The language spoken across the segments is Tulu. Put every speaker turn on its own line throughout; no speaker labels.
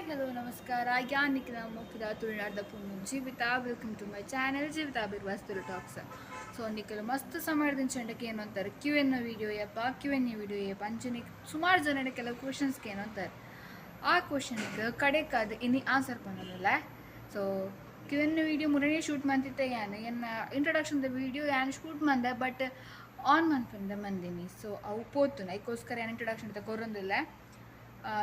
ಹಲೋ, ನಮಸ್ಕಾರ. ಯಾನ್ ನಿಕ್ಲೆನ ಮೋಕೆದ ತುಳುನಾಡ್ದ ಪೊಣ್ಣು Jeevitha. Welcome to my channel Jeevitha Birwas Tulu talks. So ನಿಕುಲು ಮಸ್ತ್ ಸಮಯದಿಂಚ ಕೇನೊಂತಾರೆ, ಕ್ಯೂ ಎನ್ ವಿಡಿಯೋ ಯಪ್ಪ, ಕ್ಯೂ ಎನ್ ವಿಡಿಯೋ ಯಪ್ಪ. ಅಂಚನೆ ಸುಮಾರು ಜನ ಕೆಲವು ಕ್ವಶನ್ಸ್ ಕೇನೊಂತಾರೆ. ಆ ಕ್ವಶನ್ಗೆ ಕಡೆಕಾದ ಇನಿ ಆನ್ಸರ್ ಪನ್ನೊಂದುಲ್ಲೆ. ಸೊ ಕ್ಯೂ ಎನ್ ವಿಡಿಯೋ ಮುರನೇ ಶೂಟ್ ಮಂತಿತ್ತೆ ಯಾನ್. ಎನ್ನ ಇಂಟ್ರೊಡಕ್ಷನ್ ದ ವಿಡಿಯೋ ಯಾನ್ ಶೂಟ್ ಮಂದೆ, ಬಟ್ ಆನ್ ಮನ್ಪಂದೆ ಮಂದಿನಿ. ಸೊ ಅವು ಪೋತುನ ಐಕೋಸ್ಕರ ಯಾನ್ ಇಂಟ್ರೊಡಕ್ಷನ್ ಕೊರೊಂದಿಲ್ಲ.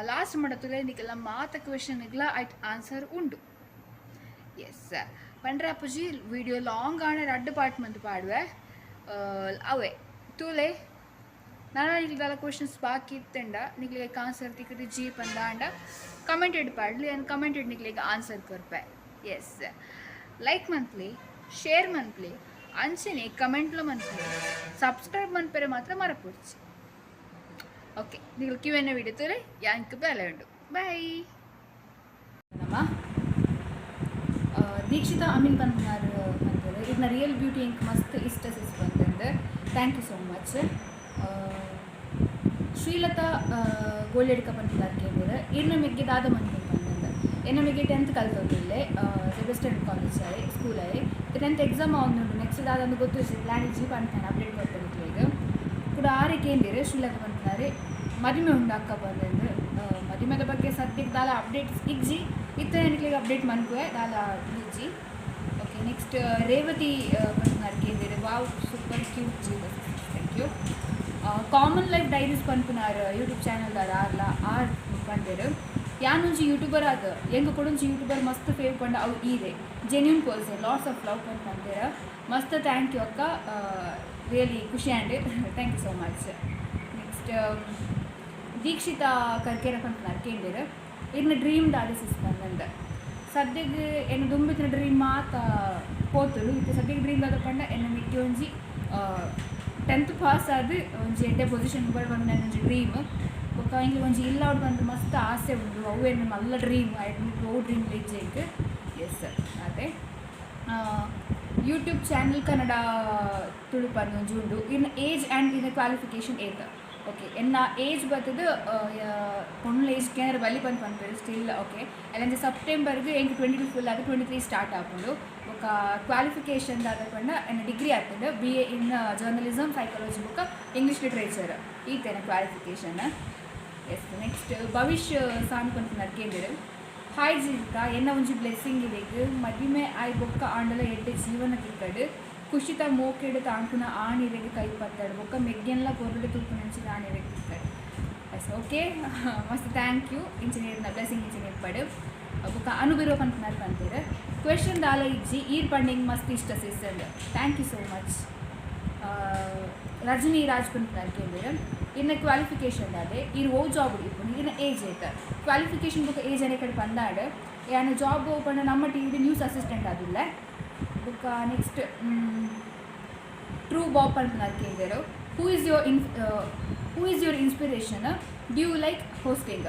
ಲಾಸ್ಟ್ ಮಾಡತ್ತುಲೆ ನಿಕ್ಕೆಲ್ಲ ಮಾತ ಕ್ವೆಶನ್ಗ್ಲ ಐಟ್ ಆನ್ಸರ್ ಉಂಡು. ಎಸ್, ಪಂಡ್ರೆ ಅಪ್ಪುಜಿ, ವಿಡಿಯೋ ಲಾಂಗ್ ಆಂಡ ರಡ್ಡ್ ಪಾರ್ಟ್ ಮಂತ್ ಪಾಡುವೆ. ಅವೇ ತೂಲೆ. ನಾನು ನಿಕ್ಲೆಗ್ ಕ್ವಶನ್ಸ್ ಬಾಕಿ ಇತ್ತಂಡ, ನಿಕ್ಲೆಗ್ ಆನ್ಸರ್ ತಿಕ್ಕದು ಜಿ ಪಂದ ಆಂಡ ಕಮೆಂಟೆಡ್ ಪಾಡ್ಲಿ, ಆ್ಯಂಡ್ ಕಮೆಂಟೆಡ್ ನಿಕ್ಲೆಗ್ ಆನ್ಸರ್ ಕೊರ್ಪೆ. ಎಸ್, ಲೈಕ್ ಮನ್ಪುಲೆ, ಶೇರ್ ಮನ್ಪುಲೆ, ಅಂಚನೆ ಕಮೆಂಟ್ಲ ಮನ್ಪುಲೆ. ಸಬ್ಸ್ಕ್ರೈಬ್ ಮನ್ಪೆರೆ ಮಾತ್ರ ಮರಪೊಡ್ಚಿ. ಓಕೆ, ನೀವು ಕ್ಯೂ ಎನ್ ವಿಡಿಯೋ ತೂಲೆ. ಯಾಂಕ್ ಬೇಲೆ ಉಂಡು, ಬೈ. ನಮ್ಮ ದೀಕ್ಷಿತಾ ಅಮೀನ್ ಪನ್ಪುನಾರ್ ಪಂತೆರ್, ಇರ್ನ ರಿಯಲ್ ಬ್ಯೂಟಿ ಎಂಕ್ ಮಸ್ತ್ ಇಷ್ಟ ಸಿಸ್ ಪಂತಂದು. Thank you so much. Srilatha ಗೋಲ್ಯಡ್ಕ ಪನ್ಪುನಾರ್ ಕೇಂದಿರ್, ಇರ್ನ ಮೆಗ್ಗೆ ದಾದ ಮನ್ಪುನ್ ಪಂತಂದು. ಎನ್ನ ಮೆಗ್ಗೆ ಟೆಂತ್ ಕಲ್ತೊಂದುಲ್ಲೆ, ಸೆಬೆಸ್ಟನ್ ಕಾಲೇಜ್ ಸ್ಕೂಲಲ್ಲಿ. ಟೆಂತ್ ಎಕ್ಸಾಮ್ ಆವೊಂದುಂಡು. ನೆಕ್ಸ್ಟ್ ದಾದಂದು ಗೊತ್ತು ಪ್ಲಾನ್ ಇಜ್ಜಿ ಪನ್ಪೇನೆ, ಅಪ್ಡೇಟ್ ಕೊರ್ಪೆ ನಿಕ್ಲೆಗ್. ಕೂಡ ಆರೆ ಕೇಂದಿರ್, ಶ್ರೀಲತಾ ಪನ್ಪುನಾರೆ, ಮದಿಮೆ ಉಂಡು ಅಕ್ಕ ಪಂತಂದು. ಮದಿಮೆದ ಬಗ್ಗೆ ಸದ್ಯಕ್ಕೆ ದಾಲ ಅಪ್ಡೇಟ್ಸ್ ಇಜ್ಜಿ. ಇತ್ತೆ ನಿಕ್ಲೆಗ್ ಅಪ್ಡೇಟ್ ಮನ್ಪುವೆ, ದಾಲ ಇಜ್ಜಿ. ಓಕೆ, ನೆಕ್ಸ್ಟ್ ರೇವತಿ ಪನ್ಪುನಾರ್ ಕೇಂದಿರ್, ವಾವ್, ಸೂಪರ್ ಕ್ಯೂಟ್ ಜೀವ. Thank you. Common life diaries ಪನ್ಪುನಾರ್ ಯೂಟ್ಯೂಬ್ ಚಾನಲ್ದಾರ ಆರ್ಲ ಆರ್ ಪಂಡೆರ್, ಯಾನೊಂಜಿ ಯೂಟ್ಯೂಬರ್ ಆದ ಎಂಕ್ ಕೊಡೊಂಜಿ ಯೂಟ್ಯೂಬರ್ ಮಸ್ತ್ ಫೇವ್ ಪಂಡ ಅವು ಈರೆ. Genuine person, lots of love ಪಂದ್ ಪಂತೆರ್. ಮಸ್ತ್ thank you ಅಕ್ಕ, ರಿಯಲಿ ಖುಷಿ and thank you so much. Next Dikshita Karkera ಪನ್ಪುನಾರ್ ಕೇಂದಿರ್, ಇರ್ನ ಡ್ರೀಮ್ ದಾದ ಸಿಸ್ ಪಂದಂದ. ಸದ್ಯಕ್ಕೆ ಎನ್ನ ದುಂಬಿತ್ತಿನ ಡ್ರೀಮ್ ಮಾತ ಪೋತುಂಡು. ಇತ್ತೆ ಸದ್ಯಕ್ಕೆ ಡ್ರೀಮ್ ದಾದ ಪಂಡ, ಎನ್ನ ಮಿಕ್ಕಿ ಒಂಜಿ ಟೆಂತ್ ಪಾಸ್ ಆದ್ ಒಂಜಿ ಎಡ್ಡೆ ಪೊಸಿಷನ್ ಬೋಡು ಪನ್ಪಿನ ಒಂಜಿ ಡ್ರೀಮ್. ಬೊಕ್ಕ ಎಂಕ್ಲೆ ಒಂಜಿ ಇಲ್ಲಾವಡ್ ಪಂದ್ ಮಸ್ತ್ ಆಸೆ ಉಂಡು. ಅವು ಎನ್ನ ಮಲ್ಲ ಡ್ರೀಮ್. ಐಟ್ ಒವು ಡ್ರೀಮ್ ಇಜ್ಜಿ ಎಂಕ್. ಎಸ್, ಅದೇ ಯೂಟ್ಯೂಬ್ ಚಾನಲ್ ಕನ್ನಡ ತುಳು ಪಂದ್ ಒಂಜಿ ಉಂಡು. ಇರ್ನ ಏಜ್ ಆ್ಯಂಡ್ ಇರ್ನ ಕ್ವಾಲಿಫಿಕೇಷನ್ ಏತ್? ಓಕೆ, ಎನ್ನ ಏಜ್ ಬತ್ತದು, ಪೊಣ್ಣುಲ ಏಜ್ ಕೇನರೆ ಬಲ್ಲಿ ಪಂದ್ ಪನ್ಪೆರ್, ಸ್ಟಿಲ್ ಓಕೆ. ಅಲ್ಲಂಜೆ ಸೆಪ್ಟೆಂಬರ್ಗೆ ಎಂಕ್ 22 ಫುಲ್ ಆದ್ 23 ಸ್ಟಾರ್ಟ್ ಆಪುಂಡು. ಬೊಕ್ಕ ಕ್ವಾಲಿಫಿಕೇಷನ್ ದಾದ ಪಂಡ, ಎನ್ನ ಡಿಗ್ರಿ ಆತುಂಡು, ಬಿ.ಎ ಇನ್ ಜರ್ನಲಿಸಮ್, ಸೈಕಾಲಜಿ ಬೊಕ್ಕ ಇಂಗ್ಲೀಷ್ ಲಿಟ್ರೇಚರ್. ಈತ್ ಎನ್ನ ಕ್ವಾಲಿಫಿಕೇಷನ್. ಎಸ್, ನೆಕ್ಸ್ಟ್ ಭವಿಷ್ಯ ಸಾನ್ ಪನ್ಪುನಾರ್ ಕೇಂದಿರ್, ಹಾಯ್ ಜೀವಿತಾ, ಎನ್ನ ಒಂಜಿ ಬ್ಲೆಸ್ಸಿಂಗ್ ಇರೆಗ್. ಮದಿಮೆ ಆಯ್ ಬೊಕ್ಕ ಆಂಡಲ ಎಡ್ಡೆ ಜೀವನ ತಿಕ್ಕಡ್. ಖುಷಿತ ಮೋಕೆಡ್ ತಾಂಕುನ ಆಣ್ ಇರೆಗ್ ಕೈ ಪತ್ತಡ್. ಬೊಕ್ಕ ಮೆಗ್ಗೆನ್ಲ ಪೊರ್ಲುಡೆ ತೂಪುನಂಚಿನ ಆಣ್ ಇರೆಗ್ ತಿಕ್ಕಡ್. ಎಸ್, ಓಕೆ, ಮಸ್ತ್ thank you. ಇಂಚಿನ ಬ್ಲೆಸ್ಸಿಂಗ್ ಇಂಚಿನ ಇಪ್ಪಡ್. ಬೊಕ್ಕ ಅನುಬಿರೋ ಪನ್ಪುನಾರ್ ಪಂತೆರ್, ಕ್ವೆಶನ್ ದಾಲ ಇಜ್ಜಿ, ಈರ್ ಪಂಡಿಂಗ್ ಮಸ್ತ್ ಇಷ್ಟ sis. Thank you so much. Rajani Raj ಪನ್ಪುನಾರ್ ಕೇಂದಿರ್, ಇರ್ನ ಕ್ವಾಲಿಫಿಕೇಷನ್ ದಾದೆ? ಈರ್ ಓ ಜಾಬ್ ಇಪ್ಪುನು? ಇರ್ನ ಏಜ್ ಏತ್? ಕ್ವಾಲಿಫಿಕೇಷನ್ ಬೊಕ್ಕ ಏಜ್ ಅನೆ ಕಡೆ ಪಂದಾಡ್. ಯಾನ್ ಜಾಬ್ ಪಂಡ ನಮ್ಮ ಟಿವಿಡ್ ನ್ಯೂಸ್ ಅಸಿಸ್ಟೆಂಟ್ ಆದುಲ್ಲೆ. ಬೊಕ್ಕ ನೆಕ್ಸ್ಟ್ ಟ್ರೂ ಬಾಬ್ ಪನ್ಪುನಾರ್ ಕೇಂದಿರ್, who is your inspiration? Do you like hosting?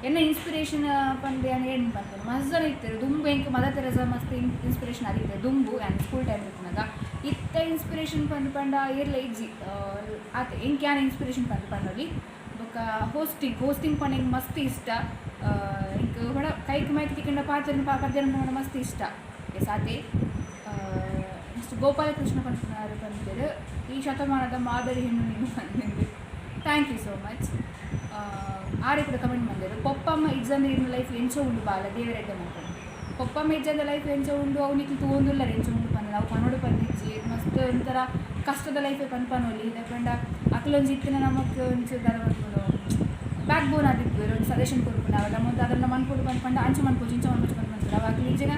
ಎನ್ನ ಇನ್ಸ್ಪಿರೇಷನ್ ಪಂದ್ ಯಾನ್ ಏನ್ ಪನ್ಪುನು, ಮಸ್ತ್ ಜನ ಇತ್ತೆರ್ ದುಂಬು. ಎಂಕ್ ಮದರ್ ತೆರೇಸಾ ಮಸ್ತ್ ಇನ್ಸ್ಪಿರೇಷನ್ ಆದಿತ್ತೆರ್ ದುಂಬು, ಯಾನ್ ಸ್ಕೂಲ್ ಟೈಮ್ ಇಪ್ಪುನಗ. ಇತ್ತೆ ಇನ್ಸ್ಪಿರೇಷನ್ ಪಂದ್ ಪಂಡ ಏರ್ಲ ಇಜ್ಜಿ. ಆತೆ, ಎಂಕ್ ಯಾನ್ ಇನ್ಸ್ಪಿರೇಷನ್ ಪಂದ್ ಪನೊಲಿ. ಬೊಕ್ಕ ಹೋಸ್ಟಿಂಗ್, ಹೋಸ್ಟಿಂಗ್ ಪಂಡ ಎಂಕ್ ಮಸ್ತ್ ಇಷ್ಟ. ಎಂಕ್ ಪಂಡ ಕೈಕ್ ಮೈಕ್ ತಿಕ್ಕಂಡ ಪಾತೆರ್ನ ಪದ್ಯ ಪಂಡ ಮಸ್ತ್ ಇಷ್ಟ. ಎಸ್, ಆತೆ. ನೆಕ್ಸ್ಟ್ ಗೋಪಾಲಕೃಷ್ಣ ಪನ್ಪುನಾರ್ ಪಂತೆರ್, ಈ ಶತಮಾನದ ಮಾದರಿ ಹೆಣ್ಣು ನೀನು ಪಂದ್. Thank you so much. ಆರೆ ಕೂಡ ಕಮೆಂಟ್ ಮಂದೆರ್, ಪೊಪ್ಪಮ್ಮ ಇಜ್ಜಂದೆ ಇರ್ನ ಲೈಫ್ ಎಂಚ ಉಂಡು ಬಾಲ, ದೇವರೆಡ್ಡೆ ಮಲ್ಪಡ್. ಪೊಪ್ಪಮ್ಮ ಇಜ್ಜಂದೆ ಲೈಫ್ ಎಂಚ ಉಂಡು, ಅವು ನಿಕ್ಲು ತೂವೊಂದುಲ್ಲರ್ ಎಂಚ ಉಂಡು ಪಂದ್. ಅವು ಪನೊಡು ಪಂದಿಜ್ಜಿ. ಮಸ್ತ್ ಒಂಥರ ಕಷ್ಟದ ಲೈಫೇ ಪಂದ್ ಪನೊಲಿ. ದಾಯೆ ಪಂಡ ಅಕ್ಲೊಂಜಿ ಇತ್ತಿನ ನಮಕ್ ಒಂಚೂರು ದಾದ ಪನ್ಪುನು, ಬ್ಯಾಕ್ ಬೋನ್ ಆದಿಪ್ಪುವೆರ್. ಒಂಜಿ ಸಜೆಷನ್ ಕೊರ್ಪುನ ಅವ ನಮ್ಮ ಅದನ್ನ ಮನ್ಪೊಡು ಪಂದ್ ಪಂಡ, ಅಂಚ ಮನ್ಪೊಚಿ, ಇಂಚ ಮನ್ಪೊಚಿ ಪಂದ್ ಪನ್ಪುನು. ಅವು ಅಕ್ಲು ಇಜ್ಜಿನ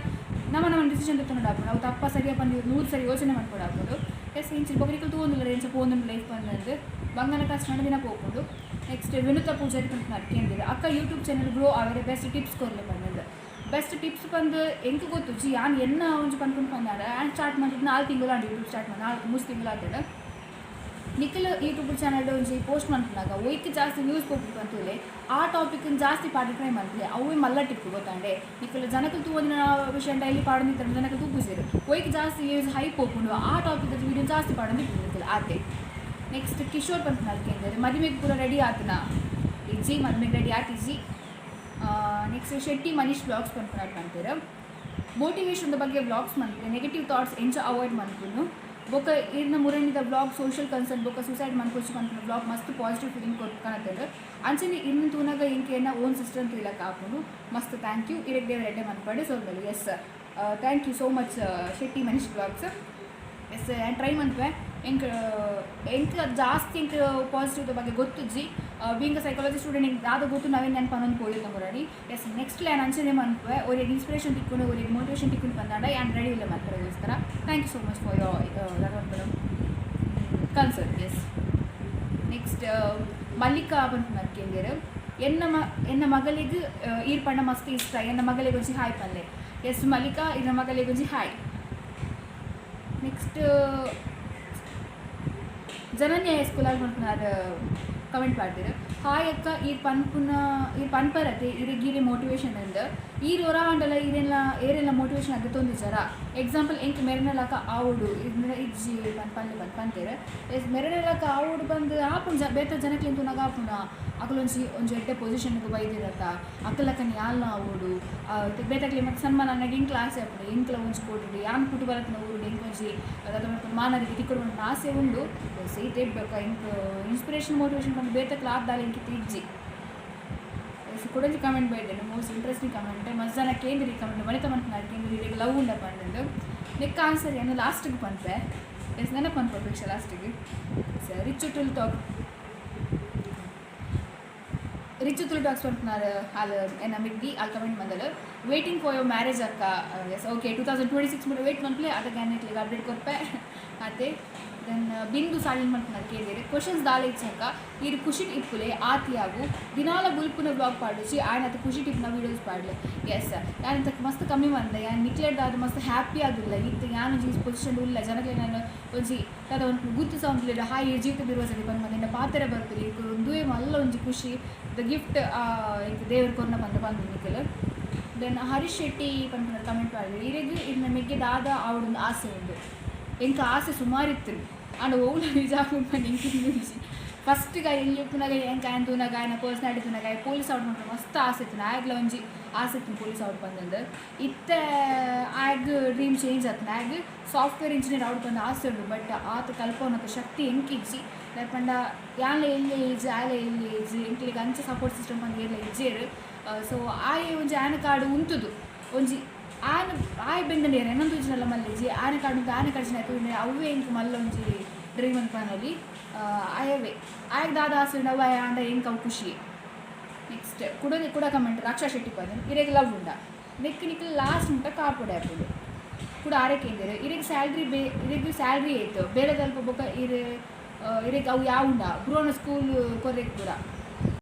ನಮ್ಮ ನಮ್ಮ ಡಿಸಿಷನ್ ದೆತ್ತೊನೊಡು ಆಪುಂಡು. ಅವು ತಪ್ಪ ಸರಿಯ ಪಂದ್ ನೂರು ಸರಿ ಯೋಚನೆ ಮನ್ಪೊಡು ಆಪುಂಡು. ಎಸ್, ಇಂಚ ಬೊಕ್ಕ ನಿಕುಲು ತೂವೊಂದುಲ್ಲರ್ ಎಂಚ ಪೋವೊಂದುಂಡು ಲೈಫ್ ಪಂದ್. ಬಂಗನ ಕಷ್ಟ ದಿನ ಪೋಪುಂಡು. ನೆಕ್ಸ್ಟ್ ವಿನುತಾ ಪೂಜಾರಿ ಪನ್ಪುನಾರ್ ಕೇಂದಿರ್, ಅಕ್ಕ, ಯೂಟ್ಯೂಬ್ ಚಾನಲ್ ಗ್ರೋ ಆವರೆ ಬೆಸ್ಟ್ ಟಿಪ್ಸ್ ಕೊರ್ಲೆ ಪಂದ್. ಬೆಸ್ಟ್ ಟಿಪ್ಸ್ ಪಂದ್ ಎಂಕ್ ಗೊತ್ತುಜಿ. ಯಾನ್ ಎನ್ನ ಒಂಜಿ ಪನ್ಪುನು ಪಂದಾಂಡ, ಯಾನ್ ಸ್ಟಾರ್ಟ್ ಮಲ್ತಿದ್ 4 ತಿಂಗಳು ಆಂಡ್. ಯೂಟ್ಯೂಬ್ ಸ್ಟಾರ್ಟ್ ಮಾಡಿ 4 3 ತಿಂಗಳು ಆತುಂಡು. ನಿಕುಲು ಯೂಟ್ಯೂಬ್ ಚಾನಲ್ ಒಂಜಿ ಪೋಸ್ಟ್ ಮನ್ಪುನಗ ಒಯ್ಕ್ ಜಾಸ್ತಿ ವ್ಯೂಸ್ ಪೋಪುಂಡು ಪಂತುಲೆ, ಆ ಟಾಪಿಕ್ ಜಾಸ್ತಿ ಪಾಡಿ ಟ್ರೈ ಮನ್ಪುಲೆ. ಅವೇ ಮಲ್ಲ ಟಿಪ್ ಗೊತ್ತಾಂಡೆ. ನಿಕುಲು ಜನಕುಲು ತೂವೊಂದಿನ ವಿಷಯ ಡೈಲಿ ಪಾಡೊಂದಿತ್ತೆರ್ ಜನಕುಲು ತೂಪುಜೆರ್. ಒಯ್ಕ್ ಜಾಸ್ತಿ ವ್ಯೂಸ್ ಹೈಪ್ ಪೋಪುಂಡು, ಆ ಟಾಪಿಕ್ ವೀಡಿಯೋ ಜಾಸ್ತಿ ಪಾಡೊಂದಿಪ್ಪುಂಡು ನಿಕುಲು, ಆತೆ. ನೆಕ್ಸ್ಟ್ ಕಿಶೋರ್ ಪನ್ಪುನಾರ್ ಕೇಂದೆರ್, ಮದಿಮೆಗ್ ಪೂರ ರೆಡಿ ಆತನ? ಇಜ್ಜಿ, ಮದಿಮೆಗ್ ರೆಡಿ ಆತಿಜ್ಜಿ. ನೆಕ್ಸ್ಟ್ ಶೆಟ್ಟಿ ಮನೀಶ್ ವ್ಲಾಗ್ಸ್ ಪನ್ಪುನಾರ್ ಪನ್ಪೆರ್, ಮೋಟಿವೇಶನ್ ಬಗ್ಗೆ ವ್ಲಾಗ್ಸ್ ಮನ್ಪುಲೆ, ನೆಗೆಟಿವ್ ಥಾಟ್ಸ್ ಎಂಚ ಅವಾಯ್ಡ್ ಮನ್ಪುನು. ಬೊಕ ಇರ್ನ ಮುರಣಿದ ವ್ಲಾಗ್, ಸೋಷಿಯಲ್ ಕನ್ಸರ್ನ್ ಬೊಕ ಸೂಸೈಡ್ ಮನ್ಪೊಚ್ಚಿ ಪನ್ಪುನ ವ್ಲಾಗ್ ಮಸ್ತ್ ಪಾಸಿಟಿವ್ ಫೀಲಿಂಗ್ ಕೊರ್ಕನತ್ತಂಡ್. ಅಂಚನೆ ಇರ್ನ ತೂನಗ ಎಂಕ್ ಎನ್ನ ಓನ್ ಸಿಸ್ಟರ್ ಅಂತ ಹೇಳಕ್ ಆಪುಂಡು. ಮಸ್ತ್ thank you. ಇರೆಗ್ ದೇವರ್ ಎಡ್ಡೆ ಮನ್ಪಡ್. ಸೊಲ್ಮೆಲು. Yes, thank you so much, Shetty Manish vlogs. S, ಯಾನ್ ಟ್ರೈ ಮನ್ಪುವೆ. ಎಂಕ್ ಎಂಕ್ ಜಾಸ್ತಿ ಎಂಕ್ ಪಾಸಿಟಿವ್ ಬಗ್ಗೆ ಗೊತ್ತುಜ್ಜಿ. ಬೀಂಗ್ ಸೈಕಾಲಜಿ ಸ್ಟೂಡೆಂಟ್, ಎಂಕ್ ದಾದ ಗೊತ್ತು ನಾವೇನು ನೆನಪು ಅನ್ನೊಂದು ಪೋಯಿಲ್ಲ ಮುರಾನಿ. ಎಸ್, ನೆಕ್ಸ್ಟ್ ಯಾನ್ ಅಂಚನೆ ಮನ್ಪುವೆ. ಒರಿಗೆ ಇನ್ಸ್ಪಿರೇಷನ್ ತಿಕ್ಕುಂಡು, ಒರಿಗೆ ಮೋಟಿವೇಶನ್ ತಿಕ್ಕುಂಡು ಬಂದಾಂಡ ಯಾನ್ ರೆಡಿ ಇಲ್ಲ ಮನ್ಪರೆಗೋಸ್ಕರ. Thank you so much for your concern. Yes, next Mallika ಪನ್ಪುನಾರ್ ಕೇಂದೇರ್, ಎನ್ನ ಮಗಳಿಗೆ ಈರ್ ಪಂಡ ಮಸ್ತ್ ಇಷ್ಟ, ಎನ್ನ ಮಗಳಿಗೆ ಒಂಜಿ ಹಾಯ್ ಪನ್ಲೆ. ಎಸ್ ಮಲ್ಲಿಕಾ, ಇರ್ನ ಮಗಳಿಗೆ ಒಂಜಿ ಹಾಯ್. ನೆಕ್ಸ್ಟ್ ಜನನ್ಯ ಸ್ಕೂಲ್ ಪನ್ಪುನಾರ್ ಕಮೆಂಟ್ ಮಾಡ್ತೀರ, ಹಾಯ್ ಅಕ್ಕ, ಈರ್ ಪನ್ಪುನ ಈರ್ ಪನ್ಪರತೆ ಇರೆಗ್ ಮೋಟಿವೇಶನ್ ಅಂದ್. ಈರ್ ಒರ ಆಂಡಲ ಈರೆಲ್ಲ ಏರೆಲ್ಲ ಮೋಟಿವೇಶನ್ ಅದು ತೊಂದಿಜಾರ? ಎಕ್ಸಾಂಪಲ್, ಎಂಕ್ ಮೆರನಲಕ ಆವೊಡು ಇಜ್ಜಿ ಪನ್ ಪನ್ಲೆ ಪನ್ ಪಂತೇರ್. ಎಸ್, ಮೆರನಲಕ ಆವೊಡು ಬಂದು ಆಪುಂಡು. ಬೇತೆ ಜನಕ್ಲೆನ್ ತೂನಗ ಆಪುಂಡು, ಅಕುಲೊಂಜಿ ಒಂಜಿ ಎಡ್ಡೆ ಪೊಸಿಷನ್ಗೆ ಬೈದಿರತ್ತ, ಅಕಲಕನ್ ಯಾಲ್ನ ಆವೊಡು. ಬೇತೆಕ್ಲೆ ಮತ್ತೆ ಸನ್ಮಾನ ಅನ್ನಗ ಎಂಕ್ಲ ಆಸೆ ಆಪುಂಡು. ಎಂಕ್ಲ ಒಂಜಿ ಕೋಟಿಡ್ ಯಾನ್ ಪುಟ್ಟು ಬಲತ್ತಿನ ಊರುಡು ಎಂಕ್ ಒಂಜಿ ದಾದ ಮನ್ಪುನ ಮಾನಾದಿಗೆ ತಿಕ್ಕೊಡು ಪನ್ಪಿನ ಆಸೆ ಉಂಡು. ಸೀತೆ ಬೇಕಾ ಎಂಕ್ ಇನ್ಸ್ಪಿರೇಷನ್ ಮೋಟಿವೇಶನ್ ಪಂದ್ ಬೇತೆಕ್ಲ ಆದ್ದಾಲ ಎಂಕ್ ಇಜ್ಜಿ. ಎಸ್, ಕುಡೊಂಜಿ ಕಮೆಂಟ್ ಬೈದೆಂಡ್, ಮೋಸ್ಟ್ ಇಂಟ್ರೆಸ್ಟಿಂಗ್ ಕಮೆಂಟ್. ಮಸ್ತ್ ಜನ ಕೇಂದ್ರಿ ಕಮೆಂಟ್ ವನಿತಾ ಮನ್ಪುನಾರ್ ಕೇಂದ್ರಿ, ಇರೆಗ್ ಲವ್ ಉಂಡ ಪಂಡುಂಡು. ನೆಕ್ ಆನ್ಸರ್ ಏನು ಲಾಸ್ಟಿಗೆ ಪನ್ಪೆ. ಎಸ್, ನೆನಪು ಪನ್ಪ ಅಪೇಕ್ಷೆ ಲಾಸ್ಟಿಗೆ. Rich Tulu talk, rich Tulu talks ಪನ್ಪುನಾರ್ ಆಲ್ ಎನ್ನ ಮಿಗ್ಗಿ. ಆಲ್ ಕಮೆಂಟ್ ಮಂದಲ್, "Waiting for your marriage ಅಕ್ಕ." ಎಸ್, ಓಕೆ, 2026 ಮುಟ್ಟ ವೇಟ್ ಮನ್ಪುಲೆ. ಅದಕ್ಕೆ ಯಾನ್ ಅಪ್ಡೇಟ್ ಕೊರ್ಪೆ ಅತೆ. Then ಬಿಂದು ಸಾಲಿನ್ ಮನ್ಪುನಾರ್ ಕೇಳಿದರೆ, ಕ್ವಶನ್ಸ್ ದಾಲ ಇಚ್ಚಕ್ಕ, ಈರ್ ಖುಷಿಟ್ ಇಪ್ಪುಲೆ ಆತಿಯಾಗು. ದಿನಾಲ ಬುಲ್ಪುನ ವ್ಲಾಗ್ ಪಾಡುಚಿ, ಆಯನ ಅತ ಖುಷಿ ಟಿಪ್ನ ವೀಡಿಯೋಸ್ ಪಾಡ್ಲೆ. ಎಸ್, ಯಾನ್ ಇಂತ ಮಸ್ತ್ ಕಮ್ಮಿ ಬಂದೆ. ಯಾನ್ ನಿಕ್ಲೆಡ್ ಮಸ್ತ್ ಹ್ಯಾಪಿ ಆದಿಲ್ಲ ಇತ್ತು. ಯಾನ್ ಒಂಜಿ ಪೊಸಿಷನ್ ಉಲ್ಲ, ಜನಕ್ಕೆ ನಾನು ಒಂಜಿ ದಾದ ಒಂದು ಗುರ್ತಿಸವಂತಿಲ್ಲ. ಹಾಯ್, ಜೀವಿತ ಬಿರುವಸಡಿ ಬಂದು ಬಂದ ಪಾತೆರ ಬರ್ಪಿಲ್ಲ. ಒಂದುವೇ ಮಲ್ಲ ಒಂಜಿ ಖುಷಿ, the gift ಎಂಕ್ ದೇವರ್ ಕೊರ್ನ ಬಂದ ಬಂದು ನಿಕಲ್. Then Harish Shetty ಪನ್ಪುನ ಕಮೆಂಟ್ ಮಾಡಿದ್ರು, ಇರೆಗ್ ಇರ್ನ ಮೆಗ್ಗೆ ದಾದ ಆವಡೊಂದು ಆಸೆ ಉಂಡು? ಎಂಕ್ ಆಸೆ ಸುಮಾರು ಇತ್ತು, ಆಂಡ ಒವ್ಲ ನಿಜ ಆಪುಂಡು ಎಂಕ್ ಫಸ್ಟ್ ಎಲ್ಲಿ ಉಪ್ಪುನಾಗ ಎಂಕ್ ಆಯನ್ ತೂನಗ, ಆಯನ ಪರ್ಸನಾಲಿಟಿ ತೂನಗ ಪೊಲೀಸ್ ಔಟ್ ಮನ್ಪುನ ಮಸ್ತ್ ಆಸೆ ಇತ್ತು. ಆಯ್ಗ್ಲ ಒಂಜಿ ಆಸೆ ಇತ್ತು ಪೊಲೀಸ್ ಔಟ್ ಬಂದಂದು. ಇತ್ತೆ ಆಯ್ಗ್ ಡ್ರೀಮ್ ಚೇಂಜ್ ಆತನ. ಆಯ್ಗ್ ಸಾಫ್ಟ್ವೇರ್ ಇಂಜಿನಿಯರ್ ಔಟ್ ಬಂದ ಆಸೆ ಉಂಡು. ಬಟ್ ಆತ ಕಲ್ಪವನತ ಶಕ್ತಿ ಎಂಕ್ ಇಜ್ಜಿ. ದಾಯೆ ಯಾನ್ಲ ಎಲ್ಲಿ ಏಜ್, ಆಯ್ಲ ಎಲ್ಲಿ ಏಜ್, ಎಂಕ್ಲೆಗ್ ಅಂಚ ಸಪೋರ್ಟ್ ಸಿಸ್ಟಮ್ ಪಂದ್ ಏರ್ಲ ಇಜ್ಜೆರ್. ಸೊ ಆಯೆ ಒಂಜಿ ಆಯನ ಕಾರ್ಡ್ ಉಂತುದು ಒಂಜಿ ಆಯನ ಆಯ್ ಬೆಂದನೇರ್ ಎನ್ನೊಂದು ತೂಜಿನಲ್ಲ ಮಲ್ಲೆಜಿ. ಆಯನ ಕಾರ್ಡ್ ಉಂತು ಆಯನ ಕಾರ್ಡ್ ತೂಂಡ ಅವ್ವೇ ಎಂಕ್ ಮಲ್ಲ ಒಂಜಿ ಡ್ರೀಮ್ ಅಂತ ಪನೊಲಿ. ಆಯವೇ ಆಯಗ್ ದಾದ ಆಸೆ ಉಂಡು ಅವು ಆಂಡ ಎಂಕ್ ಅವು ಖುಷಿ. ನೆಕ್ಸ್ಟ್ ಕುಡ ಕುಡ ಕಮೆಂಟ್, ರಕ್ಷಾ ಶೆಟ್ಟಿ ಪದನ್, ಇರೆಗ್ ಲವ್ ಉಂಡ? ನೆಕ್ ನಿಕ್ಲ್ ಲಾಸ್ಟ್ ಮುಟ್ಟ ಕಾಪುಡೆ ಆಪುಂಡು. ಕೂಡ ಆರೆ ಕೇಂದಿರು, ಇರೆಗ್ ಸ್ಯಾಲ್ರಿ ಬೇ ಇರೆಗ್ ಸ್ಯಾಲ್ರಿ ಏತ್ ಬೇಲೆದಲ್ಪ? ಬೊಕ ಇರೆ ಇರೆಗ್ ಅವು ಯಾವುಂಡ ಬ್ರೋನ ಸ್ಕೂಲ್ ಕೊರ್ರೆಗ್ ಪೂರ?